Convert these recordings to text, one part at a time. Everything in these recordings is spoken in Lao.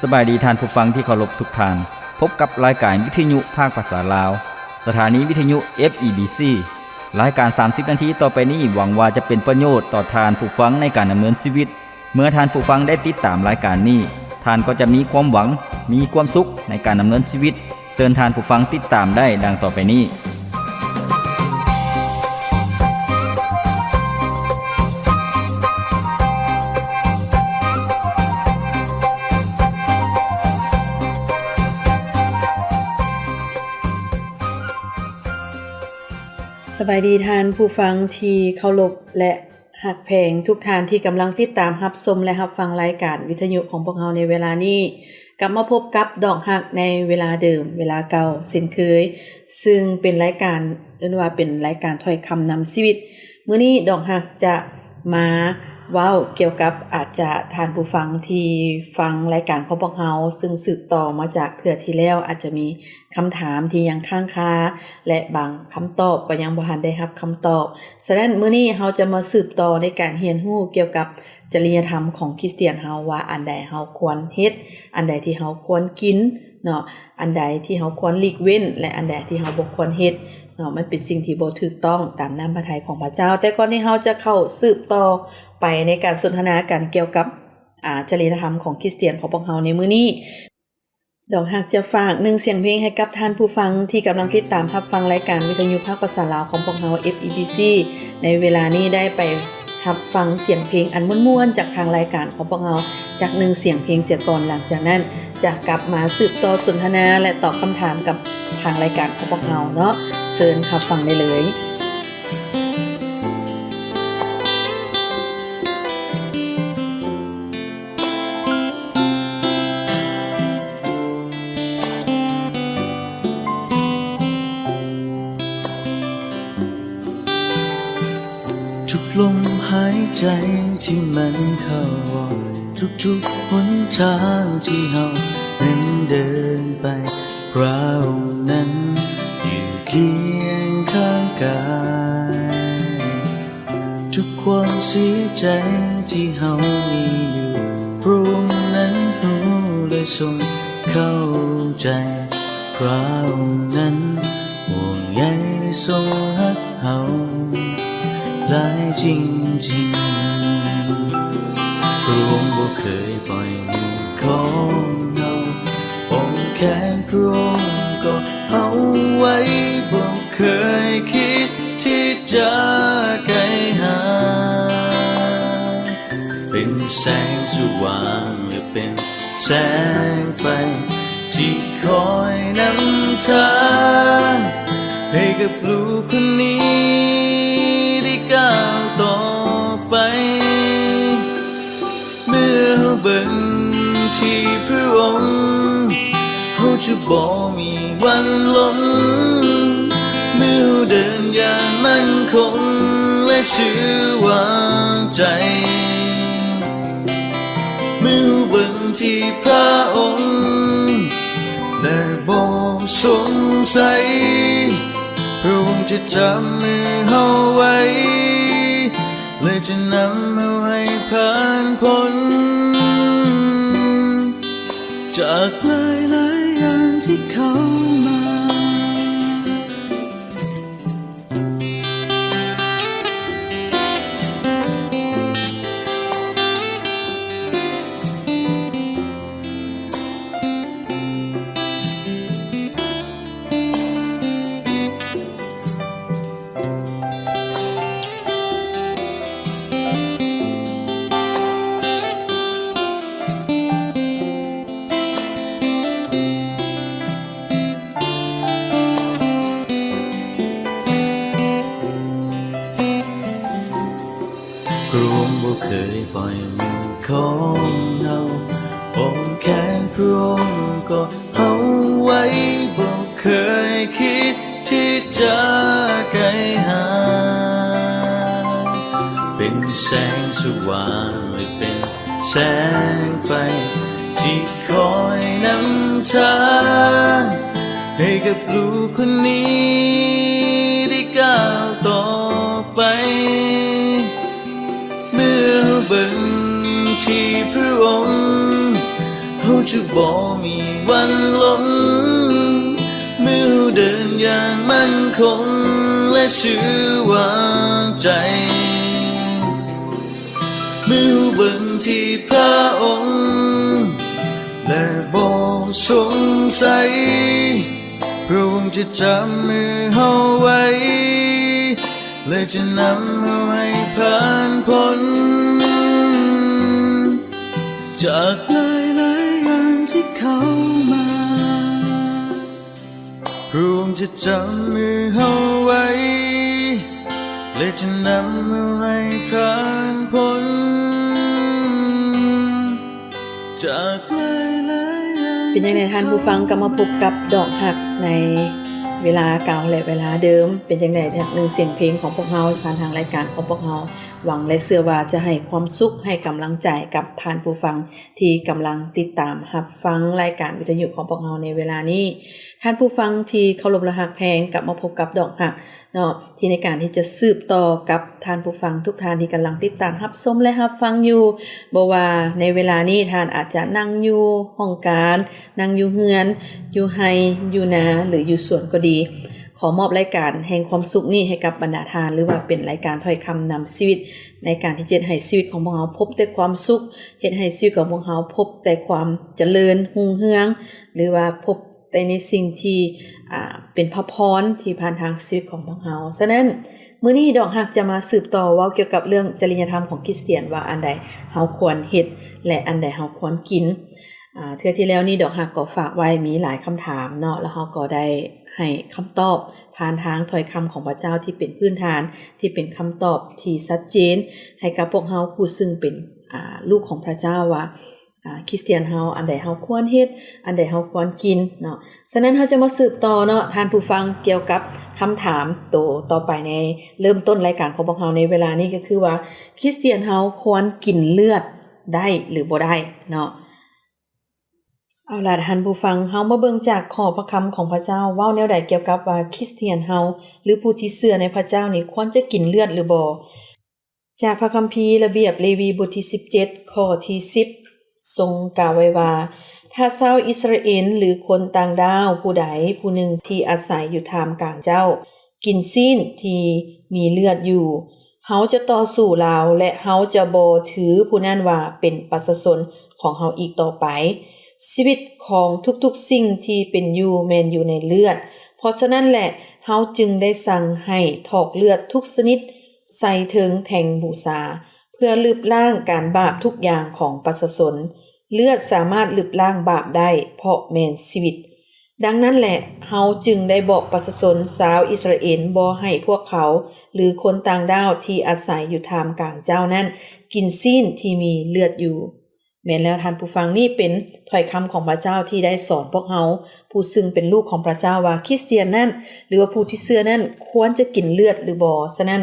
ສະບາຍດີທ່ານຜູ້ຟັງທີ່ເຄົາລົບທຸກທ່ານ, ພົບກັບລາຍການວິທະຍຸພາກພາສາລາວ, ສະຖານີວິທະຍຸ ເອັຟ ອີ ບີ ຊີ. ລາຍການສາມສິບນາທີຕໍ່ໄປນີ້ ຫວັງວ່າຈະເປັນປະໂຫຍດຕໍ່ທ່ານຜູ້ຟັງໃນການດຳເນີນຊີວິດ. ເມື່ອທ່ານຜູ້ຟັງໄດ້ຕິດຕາມລາຍການນີ້, ທ່ານກໍຈະມີຄວາມຫວັງ, ມີຄວາມສຸກໃນການດຳເນີນຊີວິດ. ເຊີນທ່ານຜູ້ຟັງຕິດຕາມໄດ້ດັ່ງຕໍ່ໄປນີ້. ສະບາຍດີທ່ານຜູ້ຟັງທີ່ເຄົາລົບ ແລະ ຮັກແພງທຸກທ່ານທີ່ກຳລັງຕິດຕາມຮັບຊົມ ແລະ ຮັບຟັງລາຍການວິທະຍຸຂອງພວກເຮົາໃນເວລານີ້. ກັບມາພົບກັບດອກຮັກໃນເວລາເດີມ, ເວລາເກົ່າເຊັ່ນເຄີຍ, ຊຶ່ງເປັນລາຍການ, ເອີ້ນວ່າເປັນລາຍການຖ້ອຍຄຳນຳຊີວິດ. ມື້ນີ້ດອກຮັກຈະມາເວົ້າກ່ຽວກັບ ອາດຈະທ່ານຜູ້ຟັງທີ່ຟັງລາຍການຂອງພວກເຮົາ, ຊຶ່ງສືບຕໍ່ມາຈາກເທື່ອທີ່ແລ້ວ, ອາດຈະມີ ຄຳຖາມທີ່ຍັງຄ້າງຄາ ແລະ ບາງຄຳຕອບກໍຍັງບໍ່ທັນໄດ້ຮັບຄຳຕອບ. ສະນັ້ນ, ມື້ນີ້ເຮົາຈະມາສືບຕໍ່ໃນການຮຽນຮູ້ກ່ຽວກັບຈະລິຍະທຳຂອງຄຣິສຕຽນເຮົາ ວ່າອັນໃດເຮົາຄວນເຮັດ, ອັນໃດທີ່ເຮົາຄວນກິນເນາະ, ອັນໃດທີ່ເຮົາຄວນຫຼີກເວັ້ນ ແລະ ອັນໃດທີ່ເຮົາບໍ່ຄວນເຮັດເນາະ, ມັນເປັນສິ່ງທີ່ບໍ່ຖືກຕ້ອງຕາມນ້ຳພະໄທຂອງພະເຈົ້າ. ແຕ່ກ່ອນທີ່ເຮົາຈະເຂົ້າສືບຕໍ່ໄປໃນການສົນທະນາກັນກ່ຽວກັບ ອາ ຈະລິຍະທຳຂອງຄຣິສຕຽນຂອງພວກເຮົາໃນມື້ນີ້, ດອກຮັກຈະຝາກໜຶ່ງສຽງເພງໃຫ້ກັບທ່ານຜູ້ຟັງທີ່ກຳລັງຕິດຕາມຮັບຟັງລາຍການວິທະຍຸພາກພາສາລາວຂອງພວກເຮົາ ເອັຟ ອີ ບີ ຊີ ໃນເວລານີ້ໄດ້ໄປຮັບຟັງສຽງເພງອັນມ່ວນໆຈາກທາງລາຍການຂອງພວກເຮົາຈັກໜຶ່ງສຽງເພງເສຍກ່ອນ. ຫຼັງຈາກນັ້ນຈະກັບມາສືບຕໍ່ສົນທະນາ ແລະ ຕອບຄຳຖາມກັບທາງລາຍການຂອງພວກເຮົາເນາະ. ເຊີນຮັບຟັງໄດ້ເລີຍ. ທຸກລົມຫາຍໃຈທີ່ມັນເຂົ້າອອກ, ທຸກໆຫົນທາງທີ່ເຮົາແມ່ນເດີນໄປ, ພຣະອົງນັ້ນຢູ່ຄຽງຂ້າງກາຍ. ທຸກຄວາມເສຍໃຈທີ່ເຮົາມີຢູ່, ພຣະອົງນັ້ນຮູ້ ແລະ ຊົງເຂົ້າໃຈ. ພຣະອົງນັ້ນຫ່ວງໃຍຊົງຮັກເຮົາຫຼາຍຈິງໆ. ພຣະອົງບໍ່ເຄີຍປ່ອຍມືຂອງເຮົາ, ອ້ອມແຂນພຣະອົງກໍເຮົາໄວ້, ບໍ່ເຄີຍຄິດທີ່ຈະໄກຫ່າງ. ເປັນແສງສະຫວ່າງ ແລະ ເປັນ ແສງໄຟທີ່ຄອຍນຳທາງ ໃຫ້ກັບລູກຄົນນີ້ໄດ້ກ້າວຕໍ່ໄປ. ເມື່ອເຮົາເບິ່ງທີ່ພຣະອົງ ເຮົາຈະບໍ່ມີວັນລົ້ມ. ເມື່ອເຮົາເດີນຢ່າງໝັ້ນຄົງ ແລະ ຊື່ວາງໃຈ. ເມື່ອເຮົາເບິ່ງທີ່ພຣະອົງ ແລະ ບໍ່ສົງໄສ, ພຣະອົງຈະຈັບມືເຮົາໄວ້ ແລະ ຈະນຳເຮົາໃຫ້ຜ່ານພົ້ນ ຈາກຫຼາຍໆຢ່າງທີ່ເຂົ້າມາ. ພຣະອົງບໍ່ເຄີຍປ່ອຍມືຂອງເຮົາ, ອ້ອມແຂນພຣະອົງກໍເຮົາໄວ້, ບໍ່ເຄີຍຄິດທີ່ຈະໄກຫ່າງ. ເປັນແສງສະຫວ່າງ ຫຼື ເປັນ ແສງໄຟທີ່ຄອຍນຳທາງ ໃຫ້ກັບລູກຄົນນີ້ໄດ້ກ້າວຕໍ່ໄປ. ເມື່ອເຮົາເບິ່ງທີ່ພຣະອົງ, ເຮົາ ຈະບໍ່ມີວັນລົ້ມ ເມື່ອເຮົາເດີນຢ່າງໝັ້ນຄົງ ແລະຊື່ວາງໃຈ ເມື່ອເຮົາເບິ່ງທີ່ພະອົງ ແລະບໍ່ສົງໄສ ພະອົງຈະຈຳມືເຮົາໄວ້ ແລະຈະນຳເຮົາໃຫ້ຜ່ານພົ້ນ ຈາກຫຼາຍໆຢ່າງທີ່ເຂົ້າມາ ພະອົງຈະຈຳມືເຮົາໄວ້ ແລະຈະນຳເຮົາໃຫ້ຜ່ານພົ້ນ ຈາກຫຼາຍໆຢ່າງ. ເປັນຈັ່ງໃດທ່ານຜູ້ຟັງ? ກັບມາພົບກັບດອກຮັກໃນເວລາເກົ່າ ແລະເວລາເດີມ. ເປັນຈັ່ງໃດ ໜຶ່ງສຽງເພງຂອງພວກເຮົາ ຜ່ານທາງລາຍການຂອງພວກເຮົາ ຫວັງ ແລະເຊື່ອວ່າຈະໃຫ້ຄວາມສຸກ ໃຫ້ກຳລັງໃຈກັບທ່ານຜູ້ຟັງທີ່ກຳລັງຕິດຕາມຮັບຟັງລາຍການວິທະຍຸຂອງພວກເຮົາໃນເວລານີ້. ທ່ານຜູ້ຟັງທີ່ເຄົາລົບ ແລະຮັກແພງ, ກັບມາພົບກັບດອກຮັກເນາະ ທີ່ໃນການທີ່ຈະສືບຕໍ່ກັບທ່ານຜູ້ຟັງທຸກທ່ານທີ່ກຳລັງຕິດຕາມຮັບຊົມ ແລະຮັບຟັງຢູ່. ບໍ່ວ່າໃນເວລານີ້ທ່ານອາດຈະນັ່ງຢູ່ຫ້ອງການ, ນັ່ງຢູ່ເຮືອນ, ຢູ່ໄຮ່, ຢູ່ນາ ຫຼື ຢູ່ສວນກໍດີ. ຂໍມອບລາຍການແຫ່ງຄວາມສຸກນີ້ໃຫ້ກັບບັນດາທ່ານ ຫຼືວ່າເປັນລາຍການຖ້ອຍຄຳນຳຊີວິດ ໃນການທີ່ຈະເຮັດໃຫ້ຊີວິດຂອງພວກເຮົາພົບແຕ່ຄວາມສຸກ, ເຮັດໃຫ້ຊີວິດຂອງພວກເຮົາພົບແຕ່ຄວາມຈະເລີນຮຸ່ງເຮືອງ ຫຼືວ່າພົບແຕ່ໃນສິ່ງທີ່ ອ່າ ເປັນພະພອນທີ່ຜ່ານທາງຊີວິດຂອງພວກເຮົາ. ສະນັ້ນ ມື້ນີ້ດອກຮັກຈະມາສືບຕໍ່ເວົ້າກ່ຽວກັບເລື່ອງຈະລິຍະທຳຂອງຄຣິສຕຽນ ວ່າອັນໃດເຮົາຄວນເຮັດ ແລະ ອັນໃດເຮົາຄວນກິນ. ອ່າ ເທື່ອທີ່ແລ້ວນີ້ດອກຮັກກໍຝາກໄວ້ມີຫຼາຍຄຳຖາມເນາະ ແລ້ວເຮົາກໍໄດ້ໃຫ້ຄຳຕອບຜ່ານທາງຖ້ອຍຄຳຂອງພະເຈົ້າທີ່ເປັນພື້ນຖານ ທີ່ເປັນຄຳຕອບທີ່ຊັດເຈນໃຫ້ກັບພວກເຮົາຜູ້ຊຶ່ງເປັນ ອ່າ ລູກຂອງພະເຈົ້າວ່າ ອ່າ ຄຣິສຕຽນເຮົາ ອັນໃດເຮົາຄວນເຮັດ ອັນໃດເຮົາຄວນກິນເນາະ. ສະນັ້ນເຮົາຈະມາສືບຕໍ່ເນາະ ທ່ານຜູ້ຟັງ ກ່ຽວກັບຄຳຖາມໂຕຕໍ່ໄປໃນເລີ່ມຕົ້ນລາຍການຂອງພວກເຮົາໃນເວລານີ້ ກໍຄືວ່າ ຄຣິສຕຽນເຮົາຄວນກິນເລືອດໄດ້ ຫຼື ບໍ່ໄດ້ເນາະ? ເອົາລະ ທ່ານຜູ້ຟັງ, ເຮົາມາເບິ່ງຈາກຂໍ້ພະຄຳຂອງພະເຈົ້າ ເວົ້າແນວໃດກ່ຽວກັບວ່າຄຣິສຕຽນເຮົາ ຫຼື ຜູ້ທີ່ເຊື່ອໃນພະເຈົ້ານີ້ຄວນຈະກິນເລືອດ ຫຼື ບໍ່? ຈາກພະຄຳພີລະບຽບເລວີ ບົດທີສິບເຈັດ ຂໍ້ທີສິບ ຊົງກ່າວໄວ້ວ່າ ຖ້າຊາວອິດສະຣາເອນ ຫຼື ຄົນຕ່າງດ້າວຜູ້ໃດຜູ້ໜຶ່ງທີ່ອາໄສຢູ່ທ່າມກາງເຈົ້າ ກິນຊີ້ນທີ່ມີເລືອດຢູ່ ເຮົາຈະຕໍ່ສູ້ລາວ ແລະ ເຮົາຈະບໍ່ຖືຜູ້ນັ້ນວ່າເປັນປະຊາຊົນຂອງເຮົາອີກຕໍ່ໄປ. ຊີວິດຂອງທຸກໆສິ່ງທີ່ເປັນຢູ່ແມ່ນຢູ່ໃນເລືອດ. ເພາະສະນັ້ນແຫຼະ ເຮົາຈຶ່ງໄດ້ສັ່ງໃຫ້ຖອກເລືອດທຸກຊະນິດໃສ່ເທິງແທ່ນບູຊາ ເພື່ອລຶບລ້າງການບາບທຸກຢ່າງຂອງປະຊາຊົນ. ເລືອດສາມາດລຶບລ້າງບາບໄດ້ ເພາະແມ່ນຊີວິດ. ດັ່ງນັ້ນແຫຼະ ເຮົາຈຶ່ງໄດ້ບອກປະຊາຊົນຊາວອິດສະຣາເອນບໍ່ໃຫ້ພວກເຂົາ ຫຼື ຄົນຕ່າງດ້າວທີ່ອາໄສຢູ່ທ່າມກາງເຈົ້ານັ້ນ ກິນຊີ້ນທີ່ມີເລືອດຢູ່. ແມ່ນແລ້ວທ່ານຜູ້ຟັງ, ນີ້ເປັນຖ້ອຍຄຳຂອງພະເຈົ້າທີ່ໄດ້ສອນພວກເຮົາ ຜູ້ຊຶ່ງເປັນລູກຂອງພະເຈົ້າວ່າ ຄຣິສຕຽນນັ້ນ ຫຼືວ່າຜູ້ທີ່ເຊື່ອນັ້ນຄວນຈະກິນເລືອດ ຫຼື ບໍ່. ສະນັ້ນ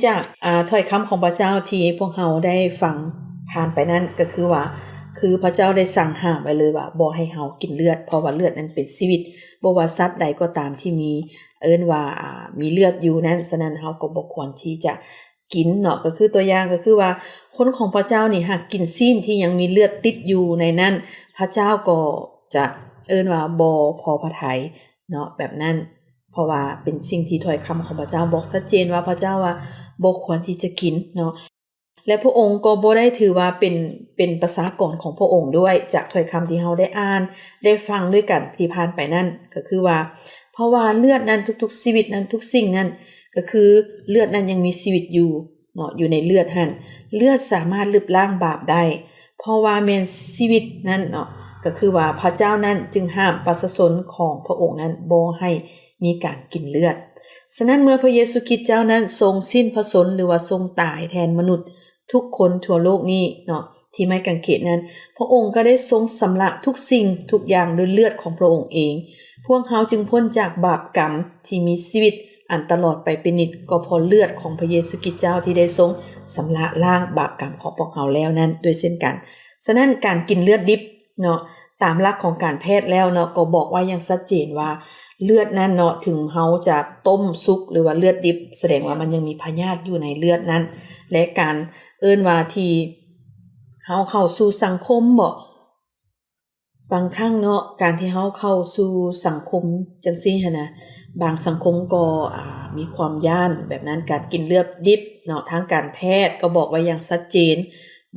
ຈາກ ອາ ຖ້ອຍຄຳຂອງພະເຈົ້າທີ່ພວກເຮົາໄດ້ຟັງຜ່ານໄປນັ້ນ ກໍຄືວ່າ ຄືພະເຈົ້າໄດ້ສັ່ງຫ້າມໄວ້ເລີຍວ່າບໍ່ໃຫ້ເຮົາກິນເລືອດ ເພາະວ່າເລືອດນັ້ນເປັນຊີວິດ. ບໍ່ວ່າສັດໃດກໍຕາມທີ່ມີ ເອີ້ນວ່າ ອາ ມີເລືອດຢູ່ນັ້ນ, ສະນັ້ນເຮົາກໍບໍ່ຄວນທີ່ຈະກິນເນາະ. ກໍຄືຕົວຢ່າງກໍຄືວ່າ ຄົນຂອງພະເຈົ້ານີ້ຫາກກິນຊີ້ນທີ່ຍັງມີເລືອດຕິດຢູ່ໃນນັ້ນ ພະເຈົ້າກໍຈະ ເອີ້ນວ່າບໍ່ພໍພະໄທເນາະ ແບບນັ້ນ. ເພາະວ່າເປັນສິ່ງທີ່ຖ້ອຍຄຳຂອງພະເຈົ້າບອກຊັດເຈນວ່າ ພະເຈົ້າວ່າບໍ່ຄວນທີ່ຈະກິນເນາະ. ແລະ ພະອົງກໍບໍ່ໄດ້ຖືວ່າເປັນ ເປັນປະຊາກອນຂອງພະອົງດ້ວຍ. ຈາກຖ້ອຍຄຳທີ່ເຮົາໄດ້ອ່ານ ໄດ້ຟັງດ້ວຍກັນທີ່ຜ່ານໄປນັ້ນ ກໍຄືວ່າ ເພາະວ່າເລືອດນັ້ນ ທຸກໆຊີວິດນັ້ນ ທຸກສິ່ງນັ້ນ ກໍຄືເລືອດນັ້ນຍັງມີຊີວິດຢູ່ເນາະ ຢູ່ໃນເລືອດຫັ້ນ. ເລືອດສາມາດລຶບລ້າງບາບໄດ້ ເພາະວ່າແມ່ນຊີວິດນັ້ນເນາະ ກໍຄືວ່າພະເຈົ້ານັ້ນຈຶ່ງຫ້າມປະຊາຊົນຂອງພະອົງນັ້ນບໍ່ໃຫ້ມີການກິນເລືອດ. ສະນັ້ນເມື່ອພະເຢຊູຄຣິດເຈົ້ານັ້ນຊົງສິ້ນພະຊົນ ຫຼືວ່າຊົງຕາຍແທນມະນຸດທຸກຄົນທົ່ວໂລກນີ້ເນາະ ທີ່ໄມ້ກາງເຂນນັ້ນ ພະອົງກໍໄດ້ຊົງຊຳລະທຸກສິ່ງທຸກຢ່າງດ້ວຍເລືອດຂອງພະອົງເອງ. ພວກເຮົາຈຶ່ງພົ້ນຈາກບາບກຳທີ່ມີຊີວິດອັນຕະຫຼອດໄປເປັນນິດ ກໍເພາະເລືອດຂອງພະເຢຊູຄຣິດເຈົ້າທີ່ໄດ້ຊົງຊຳລະລ້າງບາບກຳຂອງພວກເຮົາແລ້ວນັ້ນດ້ວຍເຊັ່ນກັນ. ສະນັ້ນການກິນເລືອດດິບເນາະ ຕາມຫຼັກຂອງການແພດແລ້ວເນາະ ກໍບອກໄວ້ຢ່າງຊັດເຈນວ່າ ເລືອດນັ້ນເນາະ ເຖິງເຮົາຈະຕົ້ມສຸກ ຫຼືວ່າເລືອດດິບ ສະແດງວ່າມັນຍັງມີພະຍາດຢູ່ໃນເລືອດນັ້ນ ແລະ ການເອີ້ນວ່າທີ່ເຮົາເຂົ້າສູ່ສັງຄົມເບາະ ບາງຄັ້ງເນາະ ການທີ່ເຮົາເຂົ້າສູ່ສັງຄົມຈັ່ງຊີ້ຫັ້ນນະ ບາງສັງຄົມກໍ ອ່າ ມີຄວາມຢ້ານແບບນັ້ນ ການກິນເລືອດດິບເນາະ ທາງການແພດກໍບອກໄວ້ຢ່າງຊັດເຈນ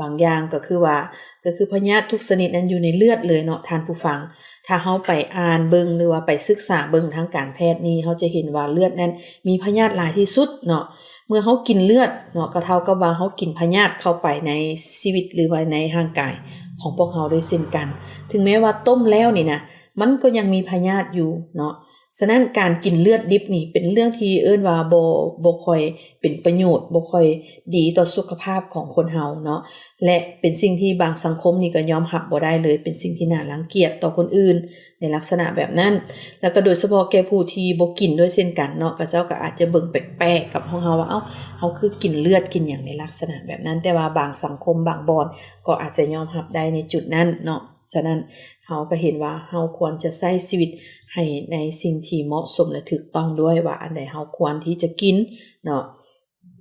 ບາງຢ່າງກໍຄືວ່າ ກໍຄືພະຍາດທຸກຊະນິດນັ້ນຢູ່ໃນເລືອດເລີຍເນາະທ່ານຜູ້ຟັງ. ຖ້າເຮົາໄປອ່ານເບິ່ງ ຫຼືວ່າໄປສຶກສາເບິ່ງທາງການແພດນີ້ ເຮົາຈະເຫັນວ່າເລືອດນັ້ນມີພະຍາດຫຼາຍທີ່ສຸດເນາະ. ເມື່ອເຮົາກິນເລືອດເນາະ ກໍເທົ່າກັບວ່າເຮົາກິນພະຍາດເຂົ້າໄປໃນຊີວິດ ຫຼືວ່າໃນຮ່າງກາຍຂອງພວກເຮົາດ້ວຍເຊັ່ນກັນ. ເຖິງແມ້ວ່າຕົ້ມແລ້ວນີ້ນະ ມັນກໍຍັງມີພະຍາດຢູ່ເນາະ. ສະນັ້ນການກິນເລືອດດິບນີ້ເປັນເລື່ອງທີ່ເອີ້ນວ່າບໍ່ ບໍ່ຄ່ອຍເປັນປະໂຫຍດ ບໍ່ຄ່ອຍດີຕໍ່ສຸຂະພາບຂອງຄົນເຮົາເນາະ ແລະ ເປັນສິ່ງທີ່ບາງສັງຄົມນີ້ກໍຍອມຮັບບໍ່ໄດ້ເລີຍ ເປັນສິ່ງທີ່ໜ້າລັງກຽດຕໍ່ຄົນອື່ນໃນລັກສະນະແບບນັ້ນ ແລ້ວກໍໂດຍສະເພາະແກ່ຜູ້ທີ່ບໍ່ກິນດ້ວຍເຊັ່ນກັນເນາະ ເຂົາເຈົ້າກໍອາດຈະເບິ່ງແປກໆກັບພວກເຮົາວ່າ ເອົ້າ ເຮົາຄືກິນເລືອດກິນຫຍັງໃນລັກສະນະແບບນັ້ນ ແຕ່ວ່າບາງສັງຄົມບາງບ່ອນກໍອາດຈະຍອມຮັບໄດ້ໃນຈຸດນັ້ນເນາະ. ສະນັ້ນເຮົາກໍເຫັນວ່າເຮົາຄວນຈະໃຊ້ຊີວິດໃຫ້ໃນສິ່ງທີ່ເໝາະສົມ ແລະ ຖືກຕ້ອງດ້ວຍ ວ່າອັນໃດເຮົາຄວນທີ່ຈະກິນເນາະ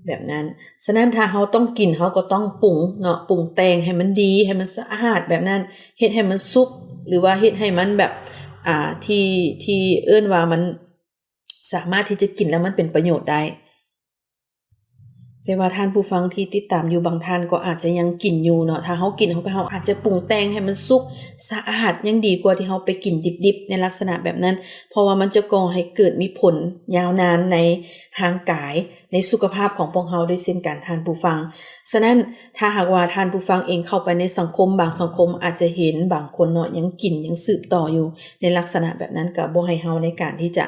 ແບບນັ້ນ. ສະນັ້ນຖ້າເຮົາຕ້ອງກິນ ເຮົາກໍຕ້ອງປຸງເນາະ ປຸງແຕ່ງໃຫ້ມັນດີ ໃຫ້ມັນສະອາດແບບນັ້ນ ເຮັດໃຫ້ມັນສຸກ ຫຼືວ່າເຮັດໃຫ້ມັນແບບ ອ່າ ທີ່ ທີ່ເອີ້ນວ່າມັນສາມາດທີ່ຈະກິນແລ້ວມັນເປັນປະໂຫຍດໄດ້. ແຕ່ວ່າທ່ານຜູ້ຟັງທີ່ຕິດຕາມຢູ່ບາງທ່ານກໍອາດຈະຍັງກິນຢູ່ເນາະ ຖ້າເຮົາກິນ ເຮົາກໍ ເຮົາອາດຈະປຸງແຕ່ງໃຫ້ມັນສຸກ ສະອາດ ຍັງດີກວ່າທີ່ເຮົາໄປກິນດິບໆໃນລັກສະນະແບບນັ້ນ ເພາະວ່າມັນຈະກໍ່ໃຫ້ເກີດມີຜົນຍາວນານໃນຮ່າງກາຍ ໃນສຸຂະພາບຂອງພວກເຮົາດ້ວຍເຊັ່ນກັນທ່ານຜູ້ຟັງ. ສະນັ້ນ ຖ້າຫາກວ່າທ່ານຜູ້ຟັງເອງເຂົ້າໄປໃນສັງຄົມ ບາງສັງຄົມອາດຈະເຫັນບາງຄົນເນາະ ຍັງກິນ ຍັງສືບຕໍ່ຢູ່ໃນລັກສະນະແບບນັ້ນ ກໍບໍ່ໃຫ້ເຮົາໃນການທີ່ຈະ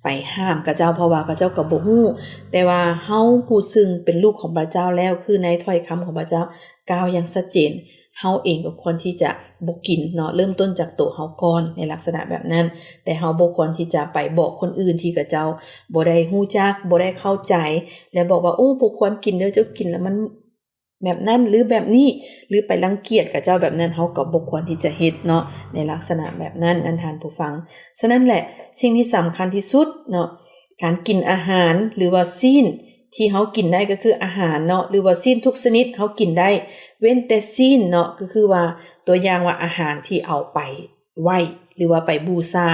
ໄປຫ້າມເຂົາເຈົ້າ ເພາະວ່າເຂົາເຈົ້າກໍບໍ່ຮູ້ ແຕ່ວ່າເຮົາຜູ້ຊຶ່ງເປັນລູກຂອງພະເຈົ້າແລ້ວ ຄືໃນຖ້ອຍຄຳຂອງພະເຈົ້າກ່າວຢ່າງຊັດເຈນ ເຮົາເອງກໍຄວນທີ່ຈະບໍ່ກິນເນາະ ເລີ່ມຕົ້ນຈາກໂຕເຮົາກ່ອນໃນລັກສະນະແບບນັ້ນ ແຕ່ເຮົາບໍ່ຄວນທີ່ຈະໄປບອກຄົນອື່ນທີ່ເຂົາເຈົ້າບໍ່ໄດ້ຮູ້ຈັກ ບໍ່ໄດ້ເຂົ້າໃຈ ແລະ ບອກວ່າ ໂອ້ ບໍ່ຄວນກິນເດີ ເຈົ້າກິນແລ້ວມັນ ແບບນັ້ນ ຫຼື ແບບນີ້ ຫຼື ໄປລັງກຽດເຂົາເຈົ້າແບບນັ້ນ ເຮົາກໍບໍ່ຄວນທີ່ຈະເຮັດເນາະ ໃນລັກສະນະແບບນັ້ນ ທ່ານຜູ້ຟັງ. ສະນັ້ນແຫຼະ ສິ່ງທີ່ສຳຄັນທີ່ສຸດເນາະ ການກິນອາຫານ ຫຼືວ່າຊີ້ນທີ່ເຮົາກິນໄດ້ ກໍຄືອາຫານເນາະ ຫຼືວ່າຊີ້ນທຸກຊະນິດເຮົາກິນໄດ້ ເວັ້ນແຕ່ຊີ້ນເນາະ ກໍຄືວ່າ ຕົວຢ່າງວ່າອາຫານທີ່ເອົາໄປໄຫວ້ ຫຼືວ່າໄປບູຊາ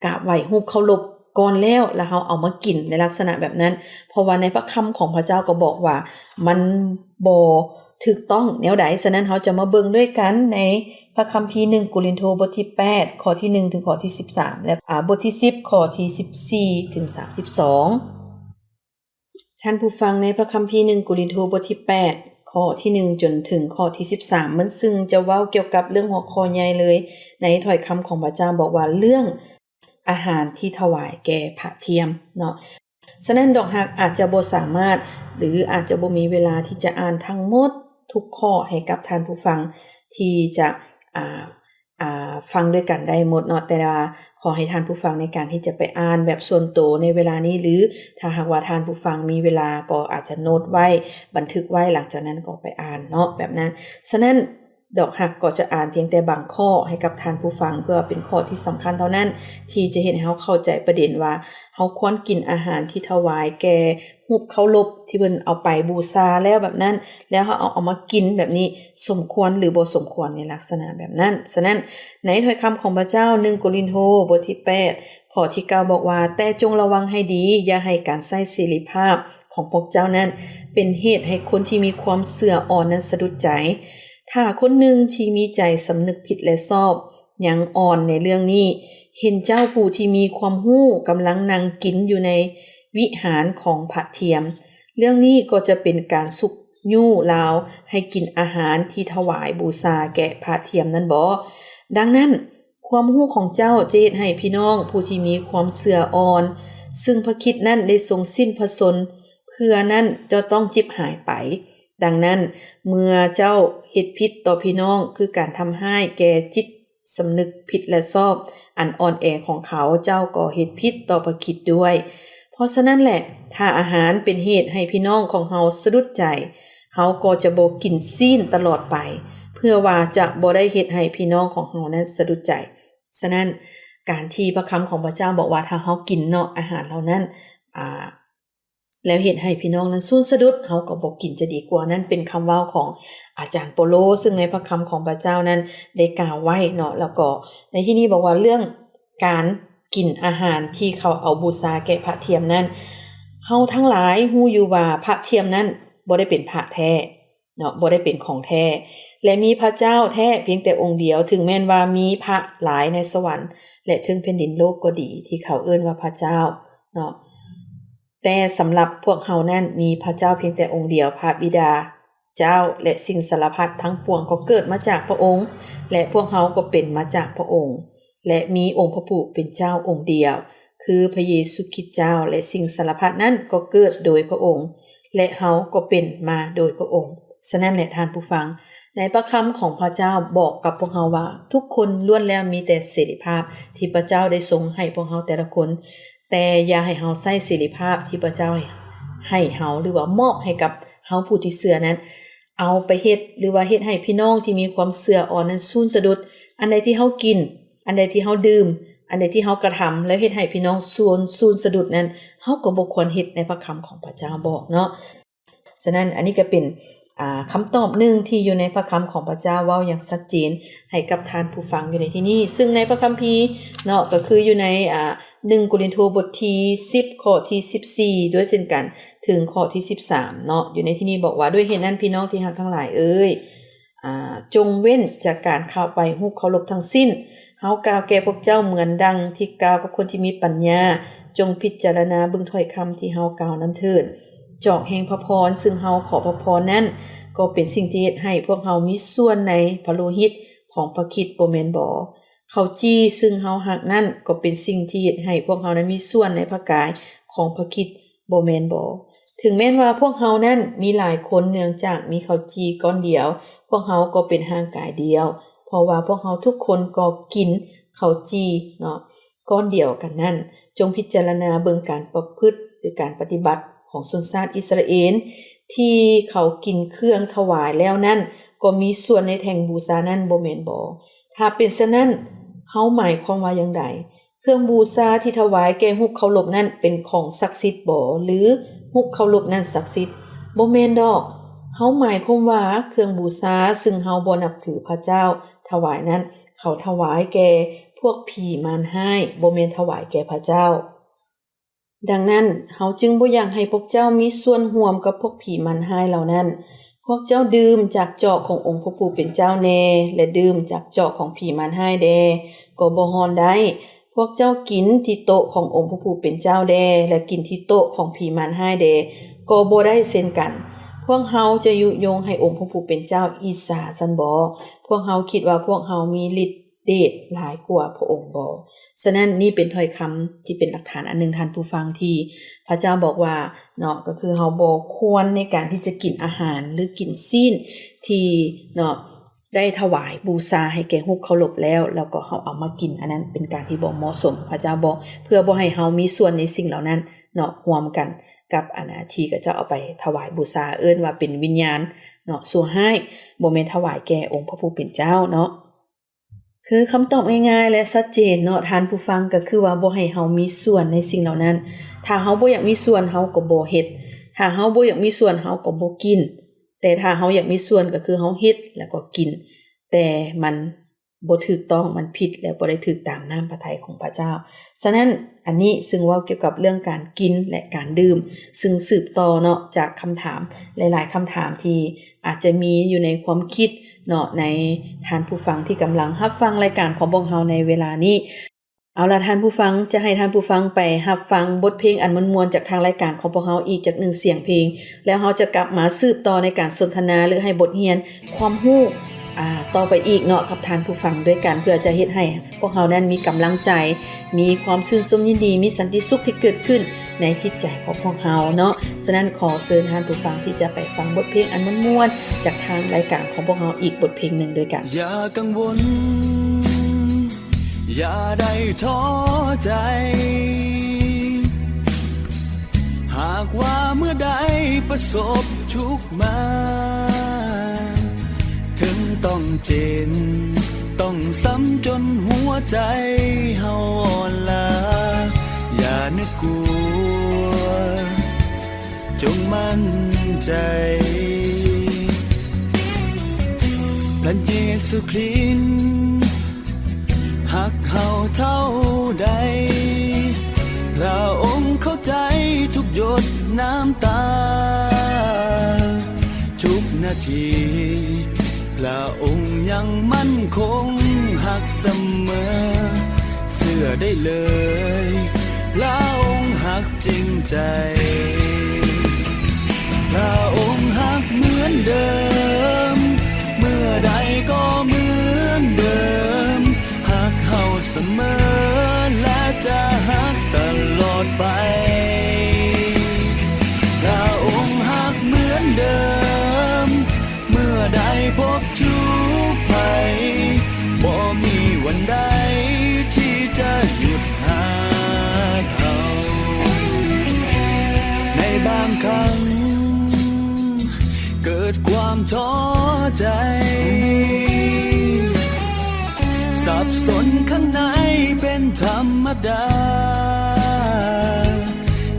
ກາບໄຫວ້ຮູບເຄົາລົບກ່ອນແລ້ວ ແລ້ວເຮົາເອົາມາກິນໃນລັກສະນະແບບນັ້ນ ເພາະວ່າໃນພະຄຳຂອງພະເຈົ້າກໍບອກວ່າ ມັນບໍ່ຖືກຕ້ອງແນວໃດ. ສະນັ້ນເຮົາຈະມາເບິ່ງດ້ວຍກັນໃນພະຄຳພີໜຶ່ງໂກລິນໂທ ບົດທີແປດ ຂໍ້ທີໜຶ່ງ ເຖິງຂໍ້ທີສິບສາມ ແລະ ອາ ບົດທີສິບ ຂໍ້ທີສິບສີ່ ເຖິງສາມສິບສອງ. ທ່ານຜູ້ຟັງ ໃນພະຄຳພີໜຶ່ງໂກລິນໂທ ບົດທີແປດ ຂໍ້ທີໜຶ່ງ ຈົນເຖິງຂໍ້ທີສິບສາມ ມັນຊຶ່ງຈະເວົ້າກ່ຽວກັບເລື່ອງຫົວຂໍ້ໃຫຍ່ເລີຍ ໃນຖ້ອຍຄຳຂອງພະເຈົ້າບອກວ່າ ເລື່ອງອາຫານທີ່ຖວາຍແກ່ພະທຽມເນາະ. ສະນັ້ນ ດອກຮັກອາດຈະບໍ່ສາມາດ ຫຼື ອາດຈະບໍ່ມີເວລາທີ່ຈະອ່ານທັງໝົດທຸກຂໍ້ໃຫ້ກັບທ່ານຜູ້ຟັງທີ່ຈະ ອ່າ ອ່າ ຟັງດ້ວຍກັນໄດ້ໝົດເນາະ ແຕ່ວ່າຂໍໃຫ້ທ່ານຜູ້ຟັງໃນການທີ່ຈະໄປອ່ານແບບສ່ວນໂຕໃນເວລານີ້ ຫຼື ຖ້າຫາກວ່າທ່ານຜູ້ຟັງມີເວລາກໍອາດຈະໂນດໄວ້ ບັນທຶກໄວ້ ຫຼັງຈາກນັ້ນກໍໄປອ່ານເນາະ ແບບນັ້ນ. ສະນັ້ນ ດອກຮັກກໍຈະອ່ານພຽງແຕ່ບາງຂໍ້ໃຫ້ກັບທ່ານຜູ້ຟັງ ເພື່ອເປັນຂໍ້ທີ່ສຳຄັນເທົ່ານັ້ນ ທີ່ຈະເຮັດໃຫ້ເຮົາເຂົ້າໃຈປະເດັນວ່າ ເຮົາຄວນກິນອາຫານທີ່ຖວາຍແກ່ຮູບເຄົາລົບທີ່ເພິ່ນເອົາໄປບູຊາແລ້ວແບບນັ້ນ ແລ້ວເຮົາເອົາ ເອົາມາກິນແບບນີ້ ສົມຄວນ ຫຼື ບໍ່ສົມຄວນໃນລັກສະນະແບບນັ້ນ. ສະນັ້ນ ໃນຖ້ອຍຄຳຂອງພະເຈົ້າ ໜຶ່ງໂກລິນໂທ ບົດທີແປດ ຂໍ້ທີເກົ້າ ບອກວ່າ ແຕ່ຈົ່ງລະວັງໃຫ້ດີ ຢ່າໃຫ້ການໃຊ້ເສລີພາບຂອງພວກເຈົ້ານັ້ນ ເປັນເຫດໃຫ້ຄົນທີ່ມີຄວາມເຊື່ອອ່ອນນັ້ນສະດຸດໃຈ. ຖ້າຄົນໜຶ່ງທີ່ມີໃຈສຳນຶກຜິດ ແລະ ຊອບ ຍັງອ່ອນໃນເລື່ອງນີ້ ເຫັນເຈົ້າຜູ້ທີ່ມີຄວາມຮູ້ກຳລັງນັ່ງກິນຢູ່ໃນວິຫານຂອງພະທຽມ ເລື່ອງນີ້ກໍຈະເປັນການຊຸກຍູ້ລາວໃຫ້ກິນອາຫານທີ່ຖວາຍບູຊາແກ່ພະທຽມນັ້ນບໍ? ດັ່ງນັ້ນ ຄວາມຮູ້ຂອງເຈົ້າຈະເຮັດໃຫ້ພີ່ນ້ອງຜູ້ທີ່ມີຄວາມເຊື່ອອ່ອນ ຊຶ່ງພະຄຣິດນັ້ນໄດ້ຊົງສິ້ນພະຊົນເພື່ອນັ້ນ ຈະຕ້ອງຈິບຫາຍໄປ. ດັ່ງນັ້ນ ເມື່ອເຈົ້າເຮັດຜິດຕໍ່ພີ່ນ້ອງ ຄືການທຳຮ້າຍແກ່ຈິດ ສຳນຶກຜິດ ແລະ ຊອບ ອັນອ່ອນແອຂອງເຂົາ ເຈົ້າກໍເຮັດຜິດຕໍ່ພະຄຣິດດ້ວຍ. ເພາະສະນັ້ນແຫຼະ ຖ້າອາຫານເປັນເຫດໃຫ້ພີ່ນ້ອງຂອງເຮົາສະດຸດໃຈ ເຮົາກໍຈະບໍ່ກິນຊີ້ນຕະຫຼອດໄປ ເພື່ອວ່າຈະບໍ່ໄດ້ເຮັດໃຫ້ພີ່ນ້ອງຂອງເຮົານັ້ນສະດຸດໃຈ. ສະນັ້ນ ການທີ່ພະຄຳຂອງພະເຈົ້າບອກວ່າ ຖ້າເຮົາກິນເນາະ ອາຫານເຫຼົ່ານັ້ນ ອາ ແລ້ວເຮັດໃຫ້ພີ່ນ້ອງນັ້ນສູນສະດຸດ, ເຮົາກໍບໍ່ກິນຈະດີກວ່າ. ນັ້ນເປັນຄຳເວົ້າຂອງອາຈານເປົາໂລ, ຊຶ່ງໃນພະຄຳຂອງພະເຈົ້ານັ້ນໄດ້ກ່າວໄວ້ເນາະ. ແລ້ວກໍໃນທີ່ນີ້ບອກວ່າ ເລື່ອງການກິນອາຫານທີ່ເຂົາເອົາບູຊາແກ່ພະທຽມນັ້ນ, ເຮົາທັງຫຼາຍຮູ້ຢູ່ວ່າພະທຽມນັ້ນບໍ່ໄດ້ເປັນພະແທ້ເນາະ, ບໍ່ໄດ້ເປັນຂອງແທ້ ແລະ ມີພະເຈົ້າແທ້ພຽງແຕ່ອົງດຽວ, ເຖິງແມ່ນວ່າມີພະຫຼາຍໃນສະຫວັນ ແລະ ເທິງແຜ່ນດິນໂລກກໍດີ ທີ່ເຂົາເອີ້ນວ່າພະເຈົ້າເນາະ. ແຕ່ສຳລັບພວກເຮົານັ້ນ ມີພະເຈົ້າພຽງແຕ່ອົງດຽວ, ພະບິດາເຈົ້າ ແລະ ສິ່ງສາລະພັດທັງປວງກໍເກີດມາຈາກພະອົງ ແລະ ພວກເຮົາກໍເປັນມາຈາກພະອົງ ແລະ ມີອົງພະຜູ້ເປັນເຈົ້າອົງດຽວ ຄືພະເຢຊູຄຣິດເຈົ້າ ແລະ ສິ່ງສາລະພັດນັ້ນກໍເກີດໂດຍພະອົງ ແລະ ເຮົາກໍເປັນມາໂດຍພະອົງ. ສະນັ້ນແຫຼະທ່ານຜູ້ຟັງ, ໃນພະຄຳຂອງພະເຈົ້າບອກກັບພວກເຮົາວ່າ ທຸກຄົນລ້ວນແລ້ວມີແຕ່ເສລີພາບທີ່ພະເຈົ້າໄດ້ຊົງໃຫ້ພວກເຮົາແຕ່ລະຄົນ, ແຕ່ຢ່າໃຫ້ເຮົາໃຊ້ເສລີພາບທີ່ພະເຈົ້າໃຫ້ເຮົາ ຫຼືວ່າມອບໃຫ້ກັບເຮົາຜູ້ທີ່ເຊື່ອນັ້ນ ເອົາໄປເຮັດ ຫຼືວ່າເຮັດໃຫ້ພີ່ນ້ອງທີ່ມີຄວາມເຊື່ອອ່ອນນັ້ນສູນສະດຸດ. ອັນໃດທີ່ເຮົາກິນ, ອັນໃດທີ່ເຮົາດື່ມ, ອັນໃດທີ່ເຮົາກະທຳ ແລ້ວເຮັດໃຫ້ພີ່ນ້ອງຊວນ ສູນສະດຸດນັ້ນ, ເຮົາກໍບໍ່ຄວນເຮັດໃນພະຄຳຂອງພະເຈົ້າບອກເນາະ. ສະນັ້ນ ອັນນີ້ກໍເປັນ ອ່າ ຄຳຕອບໜຶ່ງທີ່ຢູ່ໃນພະຄຳຂອງພະເຈົ້າເວົ້າຢ່າງຊັດເຈນໃຫ້ກັບທ່ານຜູ້ຟັງຢູ່ໃນທີ່ນີ້. ຊຶ່ງໃນພະຄຳພີເນາະ ກໍຄືຢູ່ໃນ ອ່າ ໜຶ່ງໂກລິນໂທ ບົດທີສິບ ຂໍ້ທີສິບສີ່ ດ້ວຍເຊັ່ນກັນ ເຖິງຂໍ້ທີສິບສາມເນາະ. ຢູ່ໃນທີ່ນີ້ບອກວ່າ ດ້ວຍເຫດນັ້ນ ພີ່ນ້ອງທີ່ຮັກທັງຫຼາຍເອີຍ, ອ່າ ຈົ່ງເວັ້ນຈາກການເຂົ້າໄປຮູບເຄົາລົບທັງສິ້ນ. ເຮົາກ່າວແກ່ພວກເຈົ້າເໝືອນດັ່ງທີ່ກ່າວກັບຄົນທີ່ມີປັນຍາ, ຈົ່ງພິຈາລະນາເບິ່ງຖ້ອຍຄຳທີ່ເຮົາກ່າວນັ້ນເຖີດ. ຈອກແຫ່ງພະພອນ ຊຶ່ງເຮົາຂໍພະພອນນັ້ນ ກໍເປັນສິ່ງທີ່ເຮັດໃຫ້ພວກເຮົາມີສ່ວນໃນພະໂລຫິດຂອງພະຄຣິດ ບໍ່ແມ່ນບໍ? ເຂົ້າຈີ່ ຊຶ່ງເຮົາຮັກນັ້ນ ກໍເປັນສິ່ງທີ່ເຮັດໃຫ້ພວກເຮົານັ້ນມີສ່ວນໃນພະກາຍຂອງພະຄຣິດ ບໍ່ແມ່ນບໍ? ເຖິງແມ່ນວ່າພວກເຮົານັ້ນມີຫຼາຍຄົນ, ເນື່ອງຈາກມີເຂົ້າຈີ່ກ້ອນດຽວ, ພວກເຮົາກໍເປັນຮ່າງກາຍດຽວ, ເພາະວ່າພວກເຮົາທຸກຄົນກໍກິນເຂົ້າຈີ່ເນາະ ກ້ອນດຽວກັນນັ້ນ. ຈົ່ງພິຈາລະນາເບິ່ງການປະພຶດ ຫຼື ການປະຕິບັດຂອງຊົນຊາດອິດສະຣາເອນ ທີ່ເຂົາກິນເຄື່ອງຖວາຍແລ້ວນັ້ນ ກໍມີສ່ວນໃນແທ່ງບູຊານັ້ນ ບໍ່ແມ່ນບໍ? ຖ້າເປັນສະນັ້ນ, ເຮົາໝາຍຄວາມວ່າຢ່າງໃດ? ເຄື່ອງບູຊາທີ່ຖວາຍແກ່ຮູບເຄົາລົບນັ້ນ ເປັນຂອງສັກສິດບໍ ຫຼື ຮູບເຄົາລົບນັ້ນສັກສິດ? ບໍ່ແມ່ນດອກ. ເຮົາໝາຍຄວາມວ່າ ເຄື່ອງບູຊາຊຶ່ງເຮົາບໍ່ນັບຖືພະເຈົ້າຖວາຍນັ້ນ, ເຂົາຖວາຍແກ່ພວກຜີມານຮ້າຍ, ບໍ່ແມ່ນຖວາຍແກ່ພະເຈົ້າ. ດັ່ງນັ້ນ, ເຮົາຈຶ່ງບໍ່ຢາກໃຫ້ພວກເຈົ້າມີສ່ວນຮ່ວມກັບພວກຜີມານຮ້າຍເຫຼົ່ານັ້ນ. ພວກເຈົ້າດື່ມຈາກຈອກຂອງອົງພະຜູ້ເປັນເຈົ້າແດ່ ແລະ ດື່ມຈາກຈອກຂອງຜີມານຮ້າຍແດ່ ກໍບໍ່ຮ່ອນໄດ້. ພວກເຈົ້າກິນທີ່ໂຕະຂອງອົງພະຜູ້ເປັນເຈົ້າແດ່ ແລະ ກິນທີ່ໂຕະຂອງຜີມານຮ້າຍແດ່ ກໍບໍ່ໄດ້ເຊັ່ນກັນ. ພວກເຮົາຈະຍຸຍົງໃຫ້ອົງພະຜູ້ເປັນເຈົ້າອິດສາຊັ້ນບໍ? ພວກເຮົາຄິດວ່າພວກເຮົາມີລິດເດດຫຼາຍກວ່າພະອົງບໍ? ສະນັ້ນ, ນີ້ເປັນຖ້ອຍຄຳທີ່ເປັນຫຼັກຖານອັນໜຶ່ງ, ທ່ານຜູ້ຟັງ, ທີ່ພະເຈົ້າບອກວ່າ ເນາະ, ກໍຄືເຮົາບໍ່ຄວນໃນການທີ່ຈະກິນອາຫານ ຫຼື ກິນຊີ້ນທີ່ ເນາະ ໄດ້ຖວາຍບູຊາໃຫ້ແກ່ຮູບເຄົາລົບແລ້ວ ແລ້ວກໍເຮົາເອົາມາກິນ, ອັນນັ້ນເປັນການທີ່ບໍ່ເໝາະສົມ. ພະເຈົ້າບອກ ເພື່ອບໍ່ໃຫ້ເຮົາມີສ່ວນໃນສິ່ງເຫຼົ່ານັ້ນເນາະ ຮ່ວມກັນກັບອັນທີ່ເຂົາເຈົ້າເອົາໄປຖວາຍບູຊາ, ເອີ້ນວ່າເປັນວິນຍານເນາະ ຊົ່ວຮ້າຍ, ບໍ່ແມ່ນຖວາຍແກ່ອົງພະຜູ້ເປັນເຈົ້າເນາະ. ຄືຄຳຕອບງ່າຍໆ ແລະ ຊັດເຈນເນາະ ທ່ານຜູ້ຟັງ, ກໍຄືວ່າບໍ່ໃຫ້ເຮົາມີສ່ວນໃນສິ່ງເຫຼົ່ານັ້ນ. ຖ້າເຮົາບໍ່ຢາກມີສ່ວນ, ເຮົາກໍບໍ່ເຮັດ. ຖ້າເຮົາບໍ່ຢາກມີສ່ວນ, ເຮົາກໍບໍ່ກິນ. ແຕ່ຖ້າເຮົາຢາກມີສ່ວນ, ກໍຄືເຮົາເຮັດ ແລ້ວກໍກິນ. ແຕ່ມັນບໍ່ຖືກຕ້ອງ, ມັນຜິດ ແລະ ບໍ່ໄດ້ຖືກຕາມນ້ຳພະໄທຂອງພະເຈົ້າ. ສະນັ້ນ, ອັນນີ້ຊຶ່ງເວົ້າກ່ຽວກັບເລື່ອງການກິນ ແລະ ການດື່ມ, ຊຶ່ງສືບຕໍ່ເນາະ ຈາກຄຳຖາມຫຼາຍໆຄຳຖາມທີ່ອາດຈະມີຢູ່ໃນຄວາມຄິດ ເນາະ ໃນທ່ານຜູ້ຟັງທີ່ກຳລັງຮັບຟັງລາຍການຂອງພວກເຮົາໃນເວລານີ້. ເອົາລະ ທ່ານຜູ້ຟັງ, ຈະໃຫ້ທ່ານຜູ້ຟັງໄປຮັບຟັງບົດເພງອັນມ່ວນໆ ຈາກທາງລາຍການຂອງພວກເຮົາອີກຈັກໜຶ່ງສຽງເພງ, ແລ້ວເຮົາຈະກັບມາສືບຕໍ່ໃນການສົນທະນາ ຫຼື ໃຫ້ບົດຮຽນຄວາມຮູ້ ອ່າ ຕໍ່ໄປອີກເນາະ ກັບທ່ານຜູ້ຟັງດ້ວຍກັນ, ເພື່ອຈະເຮັດໃຫ້ພວກເຮົານັ້ນມີກຳລັງໃຈ, ມີຄວາມຊື່ນຊົມຍິນດີ, ມີສັນຕິສຸກທີ່ເກີດຂຶ້ນໃນຈິດໃຈຂອງພວກເຮົາເນາະ. ສະນັ້ນ ຂໍເຊີນທ່ານຜູ້ຟັງທີ່ຈະໄປຟັງບົດເພງອັນມ່ວນໆ ຈາກທາງລາຍການຂອງພວກເຮົາອີກບົດເພງໜຶ່ງດ້ວຍກັນ. ຢ່າກັງວົນ ຢ່າໄດ້ທໍ້ໃຈ ຫາກວ່າເມື່ອໃດປະສົບທຸກມາ ເຖິງຕ້ອງເຈັບ ຕ້ອງຊ້ຳຈົນຫົວໃຈເຮົາອ່ອນລາ ຢ່ານຶກກົວ. ຈົ່ງໝັ້ນໃຈ ພຣະເຢຊູຄຣິດຮັກເຮົາເທົ່າໃດ, ພຣະອົງເຂົ້າໃຈທຸກຢົດນ້ຳຕາ, ທຸກນາທີ ພຣະອົງຍັງໝັ້ນຄົງຮັກສະເໝີ. ເຊື່ອໄດ້ເລີຍ ພຣະອົງຮັກຈິງໃຈ. ພຣະອົງຮັກເໝືອນເດີມ, ເມື່ອໃດກໍເໝືອນເດີມ, ຮັກເຮົາສະເໝີ ແລະຈະຮັກຕະຫຼອດໄປ. ພຣະອົງຮັກເໝືອນເດີມ, ເມື່ອໃດພົບທຸກໄພ, ບໍ່ມີວັນໃດທີ່ຈະຢຸດຮັກເຮົາ. ໃນບາງຄັ້ງເກີດຄວາມທໍ້ໃຈ, ສັບສົນຂ້າງໃນເປັນທຳມະດາ.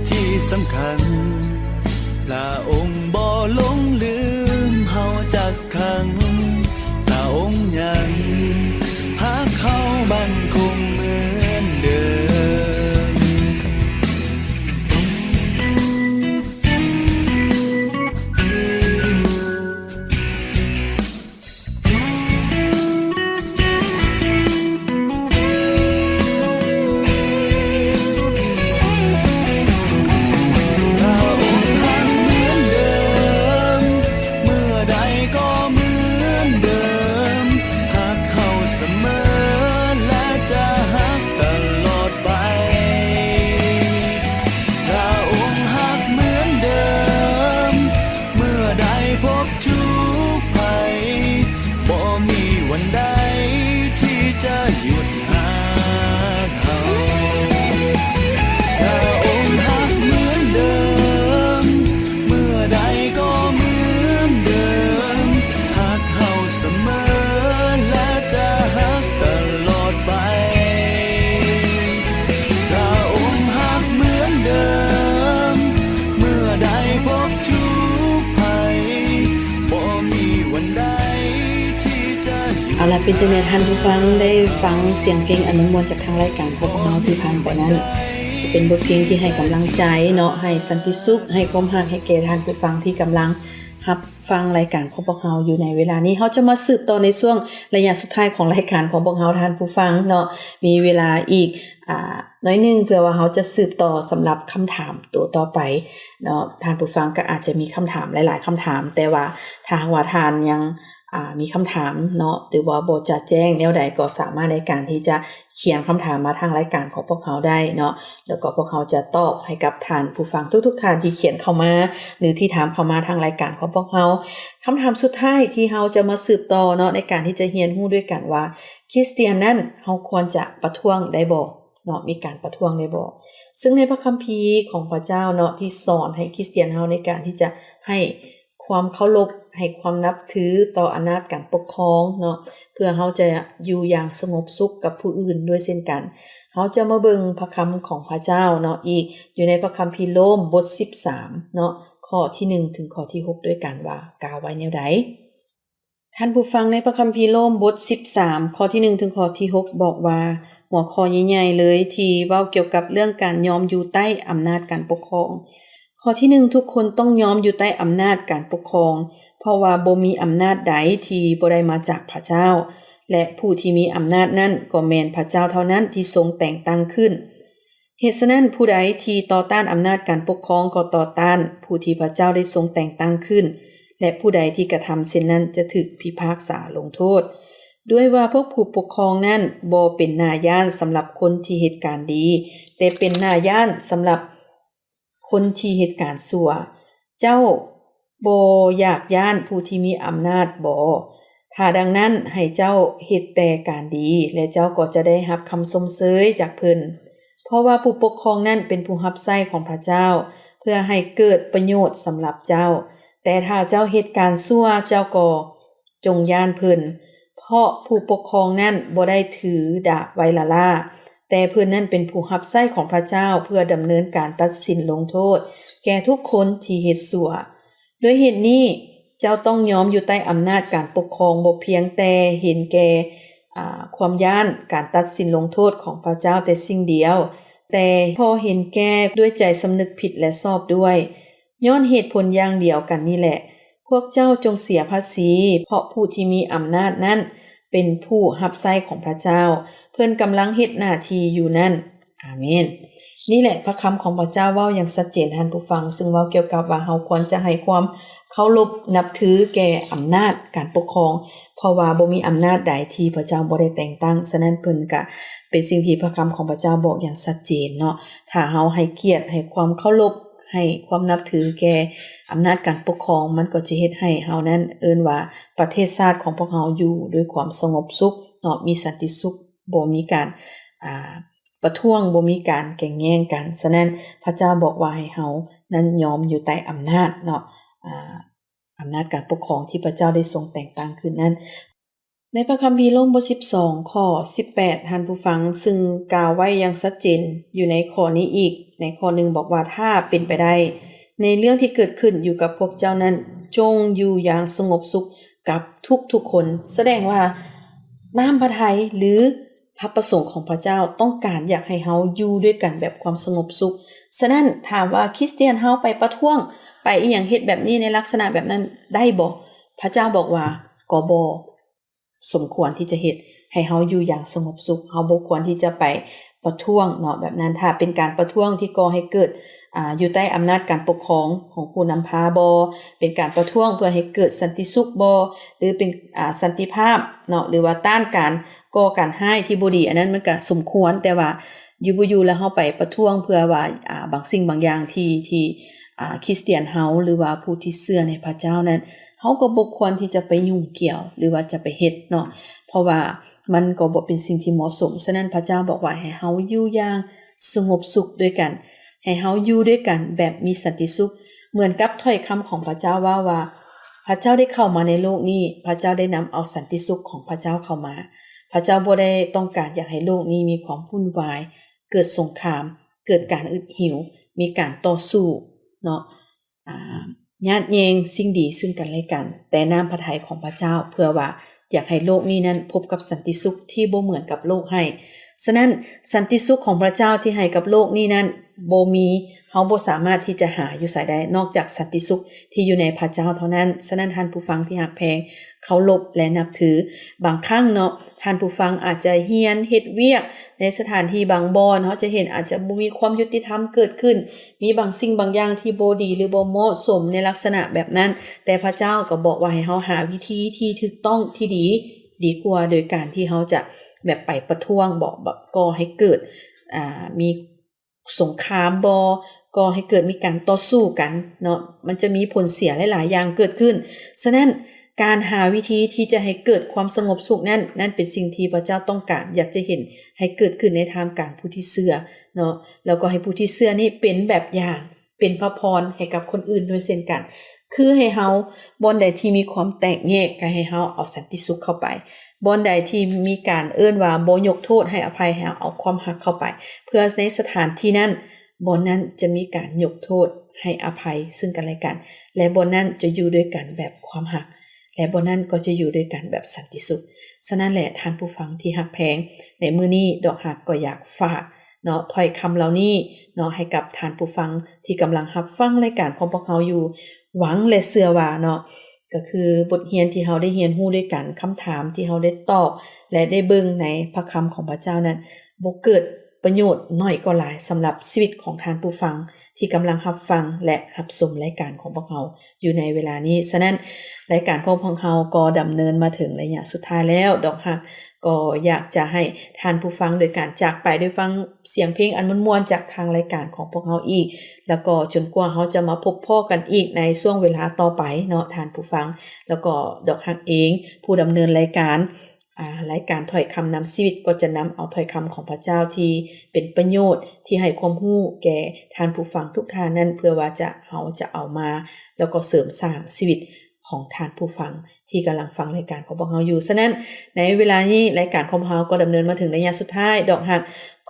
ທີ່ສຳຄັນ ພຣະອົງບໍ່ຫຼົງລືມເຮົາຈັກ ຄັ້ງ, ພຣະອົງຍັງຮັກເຮົາໝັ້ນຄົງເໝືອນເດີມ. ພຣະອົງຮັກເໝືອນເດີມ, ເມື່ອໃດກໍເໝືອນເດີມ, ຮັກເຮົາສະເໝີ ແລະຈະຮັກຕະຫຼອດໄປ. ພຣະອົງຮັກເໝືອນເດີມ, ເມື່ອໃດພົບທຸກໄພ, ບໍ່ມີວັນໃດທີ່ຈະຢຸດຮັກເຮົາ. ພຣະອົງຮັກເໝືອນເດີມ, ເມື່ອໃດກໍເໝືອນເດີມ, ຮັກເຮົາສະເໝີ ແລະຈະຮັກຕະຫຼອດໄປ. ພຣະອົງຮັກເໝືອນເດີມ, ເມື່ອໃດພົບທຸກໄພ, ບໍ່ມີວັນໃດທີ່ຈະຢຸດ. ເອົາລະ ເປັນຈັ່ງໃດທ່ານຜູ້ຟັງ ໄດ້ຟັງສຽງເພງອັນມ່ວນໆ ຈາກທາງລາຍການຂອງພວກເຮົາທີ່ຜ່ານໄປນັ້ນ ຈະເປັນບົດເພງທີ່ໃຫ້ກຳລັງໃຈເນາະ, ໃຫ້ສັນຕິສຸກ, ໃຫ້ຄວາມຮັກ ໃຫ້ແກ່ທ່ານຜູ້ຟັງທີ່ກຳລັງຮັບຟັງລາຍການຂອງພວກເຮົາຢູ່ໃນເວລານີ້. ເຮົາຈະມາສືບຕໍ່ໃນຊ່ວງໄລຍະສຸດທ້າຍຂອງລາຍການຂອງພວກເຮົາ ທ່ານຜູ້ຟັງເນາະ, ມີເວລາອີກ ອາ ໜ້ອຍໜຶ່ງ ເພື່ອວ່າເຮົາຈະສືບຕໍ່ສຳລັບຄຳຖາມໂຕຕໍ່ໄປເນາະ. ທ່ານຜູ້ຟັງກໍອາດຈະມີຄຳຖາມຫຼາຍໆຄຳຖາມ, ແຕ່ວ່າຖ້າຫາກວ່າທ່ານຍັງ ອາ ມີຄຳຖາມເນາະ ຫຼືວ່າບໍ່ຈະແຈ້ງແນວໃດ ກໍສາມາດໃນການທີ່ຈະຂຽນຄຳຖາມມາທາງລາຍການຂອງພວກເຮົາໄດ້ເນາະ, ແລ້ວກໍພວກເຮົາຈະຕອບໃຫ້ກັບທ່ານຜູ້ຟັງທຸກໆທ່ານທີ່ຂຽນເຂົ້າມາ ຫຼືທີ່ຖາມເຂົ້າມາທາງລາຍການຂອງພວກເຮົາ. ຄຳຖາມສຸດທ້າຍທີ່ເຮົາຈະມາສືບຕໍ່ເນາະ ໃນການທີ່ຈະຮຽນຮູ້ດ້ວຍກັນວ່າ ຄຣິສຕຽນນັ້ນເຮົາຄວນຈະປະທ້ວງໄດ້ບໍ່? ເນາະ ມີການປະທ້ວງໄດ້ບໍ່? ເຊິ່ງໃນພະຄຳພີຂອງພະເຈົ້າເນາະ ທີ່ສອນໃຫ້ຄຣິສຕຽນເຮົາໃນການທີ່ຈະໃຫ້ຄວາມເຄົາລົບ, ໃຫ້ຄວາມນັບຖືຕໍ່ອຳນາດການປົກຄອງເນາະ, ເພື່ອເຮົາຈະຢູ່ຢ່າງສະຫງົບສຸກກັບຜູ້ອື່ນດ້ວຍເຊັ່ນກັນ. ເຮົາຈະມາເບິ່ງພະຄຳຂອງພະເຈົ້າເນາະ ອີກຢູ່ໃນພະຄຳພີໂລມບົດສິບສາມເນາະ, ຂໍ້ທີໜຶ່ງ ເຖິງຂໍ້ທີຫົກ ດ້ວຍກັນວ່າກ່າວໄວ້ແນວໃດ. ທ່ານຜູ້ຟັງ, ໃນພະຄຳພີໂລມບົດສິບສາມ ຂໍ້ທີໜຶ່ງ ເຖິງຂໍ້ທີຫົກ ບອກວ່າ ຫົວຂໍ້ໃຫຍ່ໆເລີຍທີ່ເວົ້າກ່ຽວກັບເລື່ອງການຍອມຢູ່ໃຕ້ອຳນາດການປົກຄອງ. ຂໍ້ທີໜຶ່ງ ທຸກຄົນຕ້ອງຍອມຢູ່ໃຕ້ອຳນາດການປົກຄອງ, ເພາະວ່າບໍ່ມີອຳນາດໃດທີ່ບໍ່ໄດ້ມາຈາກພະເຈົ້າ, ແລະ ຜູ້ທີ່ມີອຳນາດນັ້ນກໍແມ່ນພະເຈົ້າເທົ່ານັ້ນທີ່ຊົງແຕ່ງຕັ້ງຂຶ້ນ. ເຫດສະນັ້ນ, ຜູ້ໃດທີ່ຕໍ່ຕ້ານອຳນາດການປົກຄອງກໍຕໍ່ຕ້ານຜູ້ທີ່ພະເຈົ້າໄດ້ຊົງແຕ່ງຕັ້ງຂຶ້ນ, ແລະ ຜູ້ໃດທີ່ກະທຳເຊັ່ນນັ້ນຈະຖືກພິພາກສາລົງໂທດ. ດ້ວຍວ່າພວກຜູ້ປົກຄອງນັ້ນບໍ່ເປັນໜ້າຢ້ານສຳລັບຄົນທີ່ເຮັດການດີ, ແຕ່ເປັນໜ້າຢ້ານສຳລັບຄົນທີ່ເຮັດການຊົ່ວ. ເຈົ້າ ບໍ່ຢາກຢ້ານຜູ້ທີ່ມີອຳນາດບໍ? ຖ້າດັ່ງນັ້ນ, ໃຫ້ເຈົ້າເຮັດແຕ່ການດີ, ແລະ ເຈົ້າກໍຈະໄດ້ຮັບຄຳຊົມເຊີຍຈາກເພິ່ນ, ເພາະວ່າຜູ້ປົກຄອງນັ້ນເປັນຜູ້ຮັບໃຊ້ຂອງພະເຈົ້າ, ເພື່ອໃຫ້ເກີດປະໂຫຍດສຳລັບເຈົ້າ. ແຕ່ຖ້າເຈົ້າເຮັດການຊົ່ວ, ເຈົ້າກໍຈົ່ງຢ້ານເພິ່ນ, ເພາະຜູ້ປົກຄອງນັ້ນບໍ່ໄດ້ຖືດາບໄວ້ລ້າໆ, ຕ່ເພິ່ນນັ້ນເປັນຜູ້ຮັບໃຊ້ຂອງພະເຈົ້າ ເພື່ອດຳເນີນການຕັດສິນລົງໂທດແກ່ທຸກຄົນທີ່ເຮັດຊົ່ວ. ດ້ວຍເຫດນີ້ ເຈົ້າຕ້ອງຍອມຢູ່ໃຕ້ອຳນາດການປົກຄອງ, ບໍ່ພຽງແຕ່ເຫັນແກ່ ອາ ຄວາມຢ້ານການຕັດສິນລົງໂທດຂອງພະເຈົ້າແຕ່ສິ່ງດຽວ, ແຕ່ພໍເຫັນແກ່ດ້ວຍໃຈສຳນຶກຜິດ ແລະ ຊອບດ້ວຍ. ຍ້ອນເຫດຜົນຢ່າງດຽວກັນນີ້ແຫຼະ, ພວກເຈົ້າຈົ່ງເສຍພາສີ, ເພາະຜູ້ທີ່ມີອຳນາດນັ້ນເປັນຜູ້ຮັບໃຊ້ຂອງພະເຈົ້າ, ເພິ່ນກຳລັງເຮັດໜ້າທີ່ຢູ່ນັ້ນ. ອາເມນ. ນີ້ແຫຼະ ພະຄຳຂອງພະເຈົ້າເວົ້າຢ່າງຊັດເຈນ, ທ່ານຜູ້ຟັງ, ຊຶ່ງເວົ້າກ່ຽວກັບວ່າເຮົາຄວນຈະໃຫ້ຄວາມເຄົາລົບນັບຖືແກ່ອຳນາດການປົກຄອງ, ເພາະວ່າບໍ່ມີອຳນາດໃດທີ່ພະເຈົ້າບໍ່ໄດ້ແຕ່ງຕັ້ງ. ສະນັ້ນເພິ່ນກະເປັນສິ່ງທີ່ພະຄຳຂອງພະເຈົ້າບອກຢ່າງຊັດເຈນເນາະ. ຖ້າເຮົາໃຫ້ກຽດ, ໃຫ້ຄວາມເຄົາລົບ, ໃຫ້ຄວາມນັບຖືແກ່ອຳນາດການປົກຄອງ, ມັນກໍຈະເຮັດໃຫ້ເຮົານັ້ນເອີ້ນວ່າປະເທດຊາດຂອງພວກເຮົາຢູ່ດ້ວຍຄວາມສະຫງົບສຸກເນາະ, ມີສັນຕິສຸກ, ບໍ່ມີການ ອາ ປະທ້ວງ, ບໍ່ມີການແກ່ງແຍ່ງກັນ. ສະນັ້ນ ພະເຈົ້າບອກວ່າໃຫ້ເຮົານັ້ນຍອມຢູ່ໃຕ້ອຳນາດເນາະ, ອາ ອຳນາດການປົກຄອງທີ່ພະເຈົ້າໄດ້ຊົງແຕ່ງຕັ້ງຂຶ້ນນັ້ນ. ໃນພະຄຳພີໂລມ ບົດສິບສອງ ຂໍ້ສິບແປດ ທ່ານຜູ້ຟັງ, ຊຶ່ງກ່າວໄວ້ຢ່າງຊັດເຈນຢູ່ໃນຂໍ້ນີ້ອີກ, ໃນຂໍ້ໜຶ່ງບອກວ່າ ຖ້າເປັນໄປໄດ້, ໃນເລື່ອງທີ່ເກີດຂຶ້ນຢູ່ກັບພວກເຈົ້ານັ້ນ, ຈົ່ງຢູ່ຢ່າງສະຫງົບສຸກກັບທຸກໆຄົນ. ສະແດງວ່ານ້ຳພະໄທ ຫຼື ພະປະສົງຂອງພະເຈົ້າຕ້ອງການຢາກໃຫ້ເຮົາຢູ່ດ້ວຍກັນແບບຄວາມສະຫງົບສຸກ. ສະນັ້ນ ຖາມວ່າຄຣິສຕຽນເຮົາໄປປະທ້ວງ, ໄປອີ່ຫຍັງ, ເຮັດແບບນີ້ໃນລັກສະນະແບບນັ້ນໄດ້ບໍ່? ພະເຈົ້າບອກວ່າ ກໍບໍ່ສົມຄວນທີ່ຈະເຮັດ, ໃຫ້ເຮົາຢູ່ຢ່າງສະຫງົບສຸກ. ເຮົາບໍ່ຄວນທີ່ຈະໄປປະທ້ວງເນາະ, ແບບນັ້ນ. ຖ້າເປັນການປະທ້ວງທີ່ກໍ່ໃຫ້ເກີດ ອາ ຢູ່ໃຕ້ອຳນາດການປົກຄອງຂອງຜູ້ນຳພາບໍ, ເປັນການປະທ້ວງເພື່ອໃຫ້ເກີດສັນຕິສຸກບໍ, ຫຼື ເປັນ ອາ ສັນຕິພາບເນາະ, ຫຼືວ່າຕ້ານການກໍ່ການຮ້າຍທີ່ບໍ່ດີ, ອັນນັ້ນມັນກະສົມຄວນ. ແຕ່ວ່າຢູ່ບໍ່ຢູ່ແລ້ວເຮົາໄປປະທ້ວງເພື່ອວ່າ ອາ ບາງສິ່ງບາງຢ່າງທີ່ ທີ່ ອາ ຄຣິສຕຽນເຮົາ ຫຼືວ່າຜູ້ທີ່ເຊື່ອໃນພະເຈົ້ານັ້ນ, ເຮົາກໍບໍ່ຄວນທີ່ຈະໄປຫຍຸ້ງກ່ຽວ ຫຼືວ່າຈະໄປເຮັດເນາະ, ເພາະວ່າມັນກໍບໍ່ເປັນສິ່ງທີ່ເໝາະສົມ. ສະນັ້ນ ພະເຈົ້າບອກວ່າໃຫ້ເຮົາຢູ່ຢ່າງສະຫງົບສຸກດ້ວຍກັນ, ໃຫ້ເຮົາຢູ່ດ້ວຍກັນແບບມີສັນຕິສຸກ. ເໝືອນກັບຖ້ອຍຄຳຂອງພະເຈົ້າເວົ້າວ່າ ພະເຈົ້າໄດ້ເຂົ້າມາໃນໂລກນີ້, ພະເຈົ້າໄດ້ນຳເອົາສັນຕິສຸກຂອງພະເຈົ້າເຂົ້າມາ. ພະເຈົ້າບໍ່ໄດ້ຕ້ອງການຢາກໃຫ້ໂລກນີ້ມີຄວາມວຸ້ນວາຍ, ເກີດສົງຄາມ, ເກີດການອຶດຫິວ, ມີການຕໍ່ສູ້ເນາະ, ອາ ຍາດແຍ່ງສິ່ງດີຊຶ່ງກັນແລະກັນ, ແຕ່ນ້ຳພະໄທຂອງພະເຈົ້າເພື່ອວ່າຢາກໃຫ້ໂລກນີ້ນັ້ນພົບກັບສັນຕິສຸກທີ່ບໍ່ເໝືອນກັບໂລກໃຫ້. ສະນັ້ນ ສັນຕິສຸກຂອງພະເຈົ້າທີ່ໃຫ້ກັບໂລກນີ້ນັ້ນບໍ່ມີ, ເຮົາບໍ່ສາມາດທີ່ຈະຫາຢູ່ໃສໄດ້ ນອກຈາກສັນຕິສຸກທີ່ຢູ່ໃນພະເຈົ້າເທົ່ານັ້ນ. ສະນັ້ນ ທ່ານຜູ້ຟັງທີ່ຮັກແພງ ເຄົາລົບ ແລະ ນັບຖື, ບາງຄັ້ງເນາະ ທ່ານຜູ້ຟັງອາດຈະຮຽນເຮັດວຽກໃນສະຖານທີ່ບາງບ່ອນ, ເຮົາຈະເຫັນອາດຈະບໍ່ມີຄວາມຍຸຕິທຳເກີດຂຶ້ນ, ມີບາງສິ່ງບາງຢ່າງທີ່ບໍ່ດີ ຫຼື ບໍ່ເໝາະສົມໃນລັກສະນະແບບນັ້ນ, ແຕ່ພະເຈົ້າກໍບອກວ່າໃຫ້ເຮົາຫາວິທີທີ່ຖືກຕ້ອງທີ່ດີ ດີກວ່າໂດຍການທີ່ເຮົາຈະແບບໄປປະທ້ວງບໍ, ແບບກໍ່ໃຫ້ເກີດ ອາ ມີ ສົງຄາມບໍ, ກໍ່ໃຫ້ເກີດມີການຕໍ່ສູ້ກັນເນາະ, ມັນຈະມີຜົນເສຍຫຼາຍໆຢ່າງເກີດຂຶ້ນ. ສະນັ້ນ ການຫາວິທີທີ່ຈະໃຫ້ເກີດຄວາມສະຫງົບສຸກນັ້ນ, ນັ້ນເປັນສິ່ງທີ່ພະເຈົ້າຕ້ອງການ, ຢາກຈະເຫັນໃຫ້ເກີດຂຶ້ນໃນທ່າມກາງຜູ້ທີ່ເຊື່ອເນາະ, ແລ້ວກໍໃຫ້ຜູ້ທີ່ເຊື່ອນີ້ເປັນແບບຢ່າງ, ເປັນພະພອນໃຫ້ກັບຄົນອື່ນດ້ວຍເຊັ່ນກັນ. ຄືໃຫ້ເຮົາ, ບ່ອນໃດທີ່ມີຄວາມແຕກແຍກ, ກໍໃຫ້ເຮົາເອົາສັນຕິສຸກເຂົ້າໄປ. ບ່ອນໃດທີ່ມີການເອີ້ນວ່າບໍ່ຍົກໂທດໃຫ້ອະໄພ, ໃຫ້ເຮົາເອົາຄວາມຮັກເຂົ້າໄປ, ເພື່ອໃນສະຖານທີ່ນັ້ນ, ບ່ອນນັ້ນຈະມີການຍົກໂທດໃຫ້ອະໄພຊຶ່ງກັນແລະກັນ, ແລະ ບ່ອນນັ້ນຈະຢູ່ດ້ວຍກັນແບບຄວາມຮັກ, ແລະ ບ່ອນນັ້ນກໍຈະຢູ່ດ້ວຍກັນແບບສັນຕິສຸກ. ສະນັ້ນແຫຼະ ທ່ານຜູ້ຟັງທີ່ຮັກແພງ, ໃນມື້ນີ້ດອກຮັກກໍຢາກຝາກເນາະ ຖ້ອຍຄຳເຫຼົ່ານີ້ເນາະ ໃຫ້ກັບທ່ານຜູ້ຟັງທີ່ກຳລັງຮັບຟັງລາຍການຂອງພວກເຮົາຢູ່. ຫວັງ ແລະ ເຊື່ອວ່າເນາະ ກໍຄືບົດຮຽນທີ່ເຮົາໄດ້ຮຽນຮູ້ດ້ວຍກັນ, ຄຳຖາມທີ່ເຮົາໄດ້ຕອບ ແລະ ໄດ້ເບິ່ງໃນພະຄຳຂອງພະເຈົ້ານັ້ນ ບໍ່ເກີດປະໂຫຍດໜ້ອຍກໍຫຼາຍສຳລັບຊີວິດຂອງທ່ານຜູ້ຟັງທີ່ກຳລັງຮັບຟັງ ແລະ ຮັບຊົມລາຍການຂອງພວກເຮົາຢູ່ໃນເວລານີ້. ສະນັ້ນ ລາຍການຂອງພວກເຮົາກໍດຳເນີນມາເຖິງໄລຍະສຸດທ້າຍແລ້ວ. ດອກຮັກກໍຢາກຈະໃຫ້ທ່ານຜູ້ຟັງ ໂດຍການຈາກໄປ ໄດ້ຟັງສຽງເພງອັນມ່ວນໆຈາກທາງລາຍການຂອງພວກເຮົາອີກ, ແລ້ວກໍຈົນກວ່າເຮົາຈະມາພົບພໍ້ກັນອີກໃນຊ່ວງເວລາຕໍ່ໄປເນາະ ທ່ານຜູ້ຟັງ. ແລ້ວກໍດອກຮັກເອງ ຜູ້ດຳເນີນລາຍການ ອາ ລາຍການຖ້ອຍຄຳນຳຊີວິດ ກໍຈະນຳເອົາຖ້ອຍຄຳຂອງພະເຈົ້າທີ່ເປັນປະໂຫຍດ ທີ່ໃຫ້ຄວາມຮູ້ແກ່ທ່ານຜູ້ຟັງທຸກທ່ານນັ້ນ ເພື່ອວ່າຈະ ເຮົາຈະເອົາມາ ແລ້ວກໍເສີມສ້າງຊີວິດ ຂອງທ່ານຜູ້ຟັງທີ່ກຳລັງຟັງລາຍການຂອງພວກເຮົາຢູ່. ສະນັ້ນ ໃນເວລານີ້ລາຍການຂອງພວກເຮົາກໍດຳເນີນມາເຖິງໄລຍະສຸດທ້າຍ. ດອກຮັກ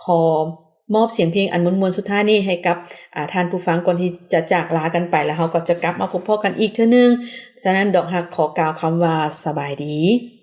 ຂໍມອບສຽງເພງອັນມ່ວນໆສຸດທ້າຍນີ້ໃຫ້ກັບ ອາ ທ່ານຜູ້ຟັງ ກ່ອນທີ່ຈະຈາກລາກັນໄປ ແລ້ວເຮົາກໍຈະກັບມາພົບພໍ້ກັນອີກເທື່ອໜຶ່ງ. ສະນັ້ນ ດອກຮັກຂໍກ່າວຄຳວ່າສະບາຍດີ.